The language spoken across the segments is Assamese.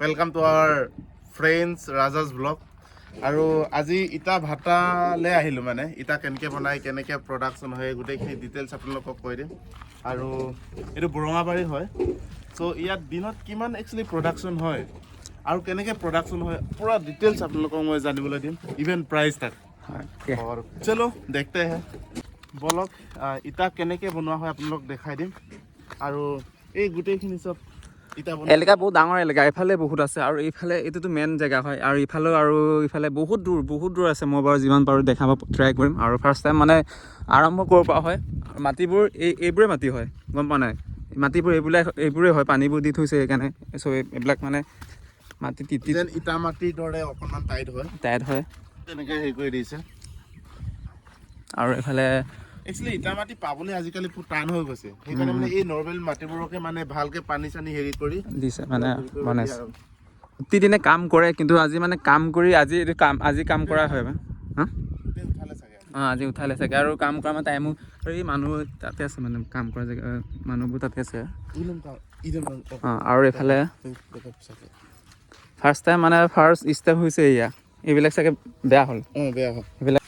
Welcome to our friends Raja's vlog. আৰু আজি ইটা ভাটালৈ আহিলোঁ, মানে ইটা কেনেকৈ বনায়, কেনেকৈ প্ৰডাকশ্যন হয়, গোটেইখিনি ডিটেইলছ আপোনালোকক কৈ দিম। আৰু এইটো বৰঙাবাৰী হয়। চ' ইয়াত দিনত কিমান একচুৱেলি প্ৰডাকশ্যন হয় আৰু কেনেকৈ প্ৰডাকশ্যন হয়, পূৰা ডিটেইলছ আপোনালোকক মই জানিবলৈ দিম, ইভেন প্ৰাইচ তাক। হয়। और चलो देखते हैं। বলক, ইটা কেনেকৈ বনোৱা হয় আপোনালোক দেখাই দিম। আৰু এই গোটেইখিনি চব ইটা বনোৱা। এলেকা বহুত ডাঙৰ এলেকা। এইফালে বহুত আছে আৰু এইফালে এইটোতো মেইন জেগা হয়। আৰু ইফালেও আৰু ইফালে বহুত দূৰ, বহুত দূৰ আছে। মই বাৰু যিমান পাৰোঁ দেখাব ট্ৰাই কৰিম। আৰু ফাৰ্ষ্ট টাইম মানে আৰম্ভ কৰিব পৰা হয়। আৰু মাটিবোৰ এইবোৰে মাটি হয়, গম পোৱা নাই? মাটিবোৰ এইবিলাক এইবোৰে হয়। পানীবোৰ দি থৈছে, সেইকাৰণে চব এইবিলাক মানে মাটি তিতি। যেন ইটা মাটিৰ দৰে অকণমান টাইট হয়। টাইট হয়। তেনেকৈ হেৰি কৰি দিছে। আৰু এইফালে একচুৱেলি ইটা মাটি পাবলৈ আজিকালি বহুত টান হৈ গৈছে। সেইকাৰণে মানে এই নৰ্মেল মাটিবোৰকে মানে ভালকে পানী চানী হেৰি কৰি দিছে, মানে হেৰি কৰি বনাইছে। দিয়ে আৰু। প্ৰতিদিনে কাম কৰে, কিন্তু আজি মানে কাম কৰি আজি এইটো কাম, আজি কাম কৰা হয় মানে হা। গোটেই উঠালে চাগে। অঁ, আজি উঠালে চাগে। আৰু কাম কৰা মানে টাইমো আৰু এই মানুহ তাতে আছে, মানে কাম কৰা জেগা মানুহবোৰ তাতে আছে। অঁ, আৰু এইফালে ফাৰ্ষ্ট টাইম মানে ফাৰ্ষ্ট ষ্টেপ হৈছে এয়া। এইবিলাক চাগে বেয়া হ'ল। অঁ, বেয়া হ'ল। এইবিলাক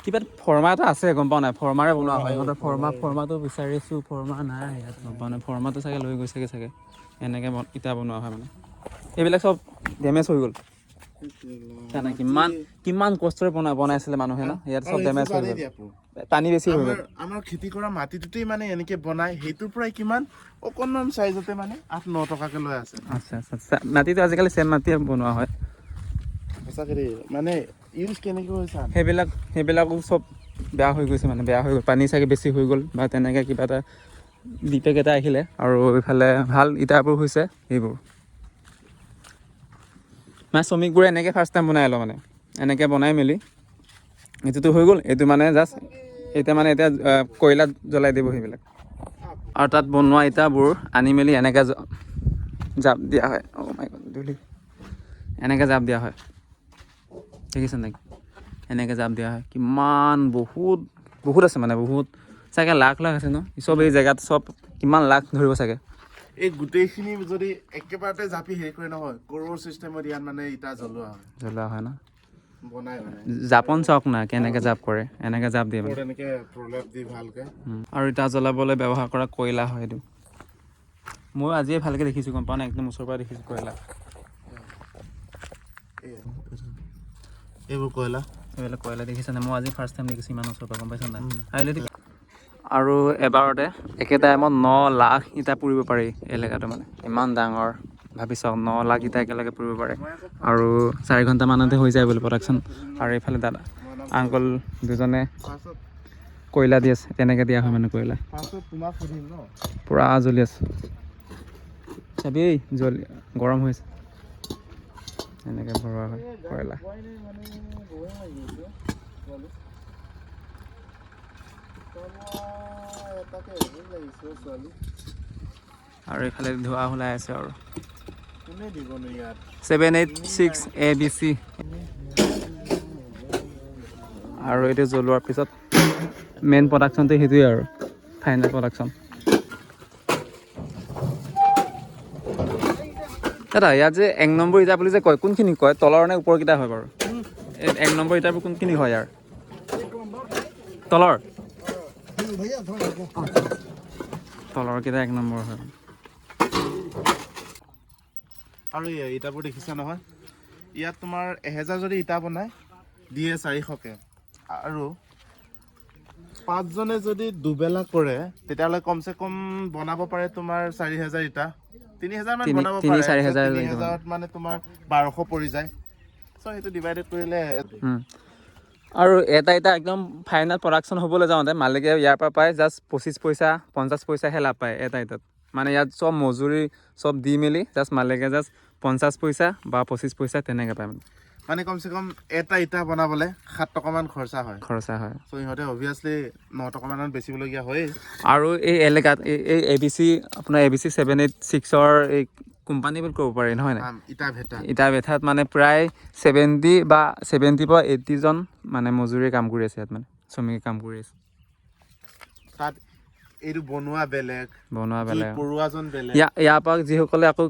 কিবা ফৰ্মা এটা আছে, গম পোৱা নাই? ফৰ্মাৰে বনোৱা হয় ইহঁতৰ। ফৰ্মাটো বিচাৰিছোঁ, ফৰ্মা নাই ইয়াত, গম পোৱা নাই? ফৰ্মাটো চাগে লৈ গৈছেগৈ চাগে। এনেকৈ ইটা বনোৱা হয়। মানে এইবিলাক চব ডেমেজ হৈ গ'ল। জানা কিমান কিমান কষ্টৰে বনাইছিলে মানুহে ন? ইয়াত চব আৰু ডেমেজ সেইটো হৈ বাদেই গ'ল। দিয়া আপু। পানী বেছি হৈ গ'ল। আমাৰ খেতি কৰা মাটিটোতেই মানে এনেকে বনাই, সেইটোৰ পৰাই কিমান অকণমান চাইজতে মানে 8-9 টকাকে লৈ আছে। আচ্ছা, মাটিটো আজিকালি চেম মাটিয়ে বনোৱা হয়। সঁচাকে দেই, মানে ইউজ কেনেকৈ হৈছে? সেইবিলাকো চব বেয়া হৈ গৈছে, মানে বেয়া হৈ গ'ল। পানী চাগে বেছি হৈ গ'ল বা তেনেকৈ কিবা এটা ডিফেক্ট এটা আহিলে। আৰু এইফালে ভাল ইটাবোৰ হৈছে সেইবোৰ। মানে শ্ৰমিকবোৰে এনেকৈ ফাৰ্ষ্ট টাইম বনাই লওঁ, মানে এনেকৈ বনাই মেলি এইটোতো হৈ গ'ল। এইটো মানে জাষ্ট এতিয়া মানে এতিয়া কয়লাত জ্বলাই দিব সেইবিলাক। আৰু তাত বনোৱা ইটাবোৰ আনি মেলি এনেকৈ জাপ দিয়া হয়। অ' মাই গড, ধূলি। এনেকৈ জাপ দিয়া হয়, দেখিছে নেকি? এনেকৈ জাপ দিয়া হয়। কিমান বহুত বহুত আছে, মানে বহুত চাগে, লাখ লাখ আছে ন চব এই জেগাত? চব কিমান লাখ ধৰিব চাগে। এই গোটেইখিনি যদি একেবাৰতে জাপি হেৰি কৰি নহয়, কৰোৰ চিষ্টেমত ইয়াত মানে ইটা জ্বলোৱা হয়। জ্বলোৱা হয় ন? বনাই মানে। জাপন চাওক না, কেনেকৈ জাপ কৰে। এনেকৈ জাপ দিয়ে মানে। ওপৰত এনেকে প্ৰলেপ দি ভালকে। আৰু ইটা জ্বলাবলৈ ব্যৱহাৰ কৰা কয়লা হয় এইটো। ময়ো আজিয়ে ভালকৈ দেখিছোঁ, গম পোৱা নাই? একদম ওচৰৰ পৰা দেখিছোঁ কয়লা। এইবোৰ কয়লা। এইবিলাক কয়লা, দেখিছা নাই? মই আজি ফাৰ্ষ্ট টাইম দেখিছোঁ ইমান ওচৰৰ পৰা, গম পাইছা নাই? আহিলে আৰু এবাৰতে একে টাইমত 9 লাখ ইটা পুৰিব পাৰি। এলেকাটো মানে ইমান ডাঙৰ, ভাবি চাওক, 9 লাখ ইটা একেলগে পুৰিব পাৰে। আৰু 4 ঘণ্টামানতে হৈ যায় বোলে প্ৰডাকশ্যন। আৰু এইফালে দাদা আংকল দুজনে ফাৰ্ষ্টত কয়লা দি আছে। তেনেকৈ দিয়া হয় মানে কয়লা। ফাৰ্ষ্টত তোমাক সুধিম ন। পূৰা জ্বলি আছে, চাবি। এই জ্বলি গৰম হৈছে। এনেকৈ ভৰোৱা হয় কয়লা। পোৱাই নাই, মানে বঢ়িয়া লাগি গৈছে ছোৱালী। তাকে লাগিছে ছোৱালী। আৰু এইফালে ধোঁৱা ওলাই আছে আৰু। কোনে দিবনো ইয়াত? 786 ABC। আৰু এইটো জ্বলোৱাৰ পিছত মেইন প্ৰডাকশ্যনটো সেইটোৱে আৰু ফাইনেল প্ৰডাকশ্যন। দাদা, ইয়াত যে 1 নম্বৰ ইটা বুলি যে কয়, কোনখিনি কয়? তলৰ নে ওপৰকেইটা হয় বাৰু? এই 1 নম্বৰ ইটাবোৰ কোনখিনি হয় ইয়াৰ? তলৰ তলৰকেইটা 1 নম্বৰ হয়। আৰু এই ইটাবোৰ দেখিছা নহয়? ইয়াত তোমাৰ 1000 যদি ইটা বনায়, দিয়ে 400কে। আৰু পাঁচজনে যদি দুবেলা কৰে, তেতিয়াহ'লে কমচে কম বনাব পাৰে তোমাৰ 4000 ইটা, 3000 মান বনাব পাৰে। 3-4 হাজাৰ তিনি লাগিব। হাজাৰত মানে তোমাৰ 1200 পৰি যায়। চ' সেইটো ডিভাইডেড কৰিলে আৰু এটা এটা একদম ফাইনেল প্ৰডাকশ্যন হ'বলৈ যাওঁতে মালিকে ইয়াৰ পৰা পায় জাষ্ট 25 পইচা, 50 পইচাহে লাভ পায় এটা এটাত। মানে ইয়াত চব মজুৰি চব দি মেলি জাষ্ট মালিকে জাষ্ট 50 পইচা বা 25 পইচা তেনেকৈ পায় মানে। মানে কমচে কম এটা ইটা বনাবলৈ 7 টকামান খৰচা হয়। খৰচা হয়। চ' ইহঁতে অভিয়াছলি 9 টকামানত বেচিবলগীয়া হয়েই। আৰু এই এলেকাত এই এ বি চি, আপোনাৰ এ বি চি 786ৰ এই কোম্পানী বুলি ক'ব পাৰি নহয় নাই? ইটা ভেটা। ইটা ভেটাত মানে প্ৰায় 70 বা 70ৰ পৰা 80জন মানে মজুৰিয়ে কাম কৰি আছে ইয়াত, মানে শ্ৰমিকে কাম কৰি আছে। তাত এইটো বনোৱা বেলেগ, বনোৱা জুইত বেলেগ, পৰুৱাজন বেলেগ। ইয়াৰ পৰা যিসকলে আকৌ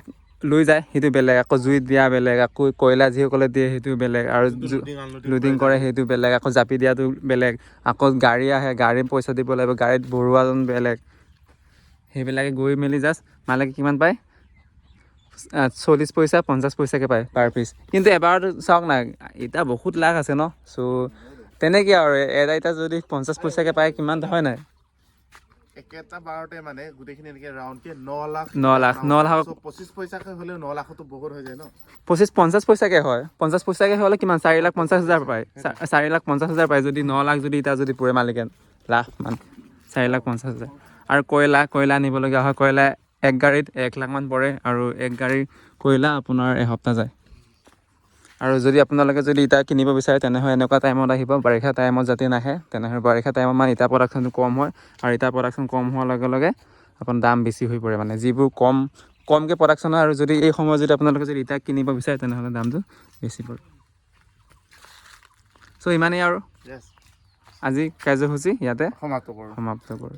লৈ যায় সেইটো বেলেগ, আকৌ জুইত দিয়া বেলেগ, আকৌ কয়লা যিসকলে দিয়ে সেইটো বেলেগ, আৰু লোডিং আনলোডিং লোডিং কৰে সেইটো বেলেগ, আকৌ জাপি দিয়াটো বেলেগ, আকৌ গাড়ী আহে, গাড়ীৰ পইচা দিব লাগিব, গাড়ীত ভৰোৱাজন বেলেগ। সেইবিলাকে গৈ মেলি জাষ্ট মালিকে কিমান পায়? 40 পইচা, 50 পইচাকৈ পায় পাৰ পিচ। কিন্তু এবাৰতো চাওক না, ইটা বহুত লাখ আছে ন। চ' তেনেকৈ আৰু এটা ইটা যদি 50 পইচাকৈ পায়, কিমান হয় নাই? একেটা বাৰতে মানে গোটেইখিনি এনেকে ৰাউণ্ডকে 9 লাখ। 9 লাখ, 9 লাখ। So, 25 পইচাকে হ'লেও 9 লাখতো বহুত হৈ যায় ন? 25, 50 পইচাকৈ হয়। 50 পইচাকৈ হ'লে কিমান? 4 লাখ 50 হাজাৰ পায়। 4 লাখ 50 হাজাৰ পায় যদি 9 লাখ যদি ইটা যদি পুৰে মালিকে, লাখ মান 4 লাখ 50 হাজাৰ। আৰু কয়লা আনিবলগীয়া হয়। কয়লা এক গাড়ীত 1 লাখমান পৰে আৰু এক গাড়ী কয়লা আপোনাৰ এসপ্তাহ যায়। আৰু যদি আপোনালোকে যদি ইটা কিনিব বিচাৰে, তেনেহ'লে এনেকুৱা টাইমত আহিব, বাৰিষা টাইমত যাতে নাহে। তেনেহ'লে বাৰিষা টাইমত মানে ইটা প্ৰডাকশ্যনটো কম হয় আৰু ইটা প্ৰডাকশ্যন কম হোৱাৰ লগে লগে আপোনাৰ দাম বেছি হৈ পৰে। মানে যিবোৰ কমকৈ প্ৰডাকশ্যন হয় আৰু যদি এই সময়ত যদি আপোনালোকে যদি ইটা কিনিব বিচাৰে, তেনেহ'লে দামটো বেছি পৰে। চ' ইমানেই আৰু। য়েছ। আজি কাৰ্যসূচী ইয়াতে সমাপ্ত কৰোঁ। সমাপ্ত কৰোঁ।